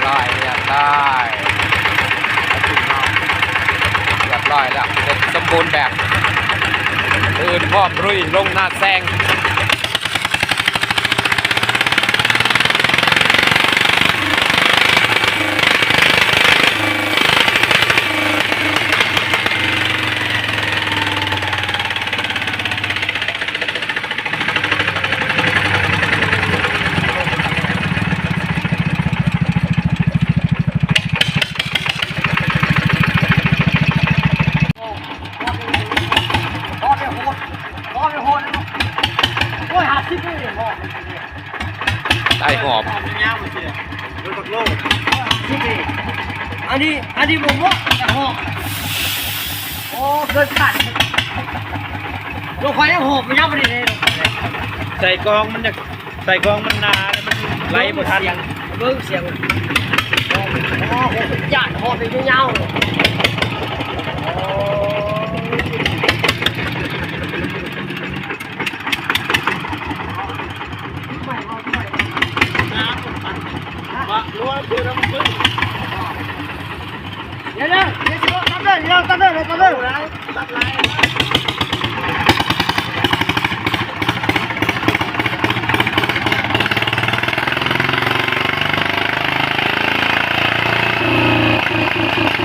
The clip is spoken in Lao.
ໄດ້ ຮຽບຮ້ອຍ ຮຽບຮ້ອຍແລ້ວ ເສັດສົມບູນແບບ ມື້ອື່ນພ້ອມລຸຍລົງນາແຊງ. ໄດ້ຫອບ ອັນນີ້ ອັນນີ້ບໍ່ເໝາະຈະຫອບ. ໂອ້ ເກີນຄາດ ລົງໄຟຍັງຫອບມັນຍາວປານນີ້ເດ້. ໃສ່ກອງມັນຈະ ໃສ່ກອງມັນໜາ ແລ້ວມັນໄຫຼບໍ່ທັນ. ເບິ່ງສຽງ ໂອ້ໂຫ ຢ້ານຫອບໄປຍາວໆ. ເ